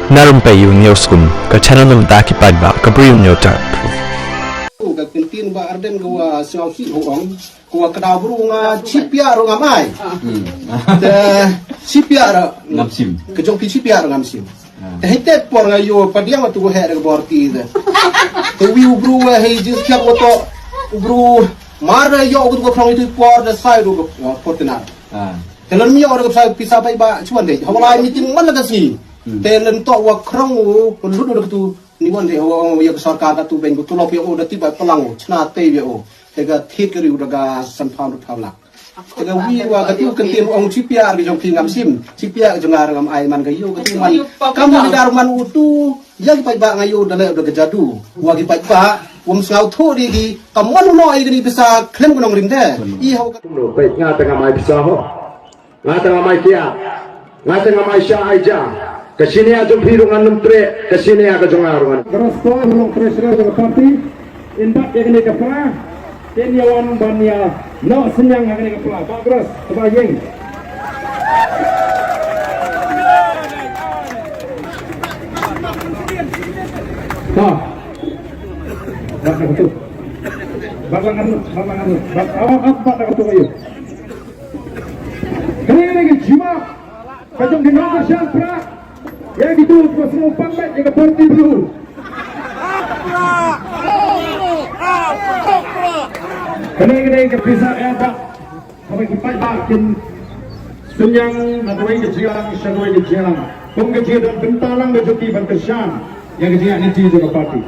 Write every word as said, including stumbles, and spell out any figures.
Na Rympei u Hynñiewskum, ka channel na bynta ki paidbah ka Bri u Hynñiewtrep. Ka ktien Bah Ardent ka wa sngewsih, u ong, ka wa kdaw bru nga chipiah ruh ngam ai. Te chipiah ruh ngam shim. Ka jong phi chipiah ruh ngam shim. Te hei te por nga ïoh padiang tu ko heh da ka bor ti te. Te wi u bru wa hei jingpiah wa to u bru mar da ïoh ko tu ko phrong itu por da sai ruh ko Fortuner. Te lem ïoh da ka pisa paidbah chuan de. Hawalai meeting man la ka sngi. Te lem to wa krong u ko lut da ka tu ni wan de wa ong ïa ka sorkar ka tu beng ko tu lop ïa u da ti ba palang u chna te ïa u. Te ka thied ka riu da ka san phaw da phaw lak. Te ka wi wa ka tu ka tim ong chipiah ka jong phi ngam shim. Chipiah ka jong nga ngam ai man ka ïoh ka tu man. Kam ni dar man u tu. Ïa ki paidbah nga ïoh da leh da ka jadu. Wa ki paidbah wam sngewthuh di ki kam wan u noh ïa ka ni pisa khlem ka nongrim de. I haw ka. Peit nga te ngam ai pisa ho. Nga te ngam ai kiad. Nga te ngam ai sha ai ja. Ka senior jong phi ruh ngan nym treh, ka senior ka jong nga ruh ngan. Ka roster long treasurer jong ka party. Ynda ïa kane ka pra kin ïa wan ban ïa noh synñiang ha kane ka pra. Bah Grace, kaba ïeng. Bah. Bah na katu. Bah na katu. Bah na katu. Bah, awak, awak, bah na katu ayo. Kane kane ka jingma ka jong ki nongkyrshan pra. Ïa kitu kiba sngewpang beit ïa ka party blue. Kane kane ka pisa ïa ka. Haba ki paidbah kin synñiang na kawei ka jingïalang sha kawei ka jingïalang. Kum ka jingïadon bynta lang ka jong ki ban kyrshan ïa ka jingïaid lynti jong ka party.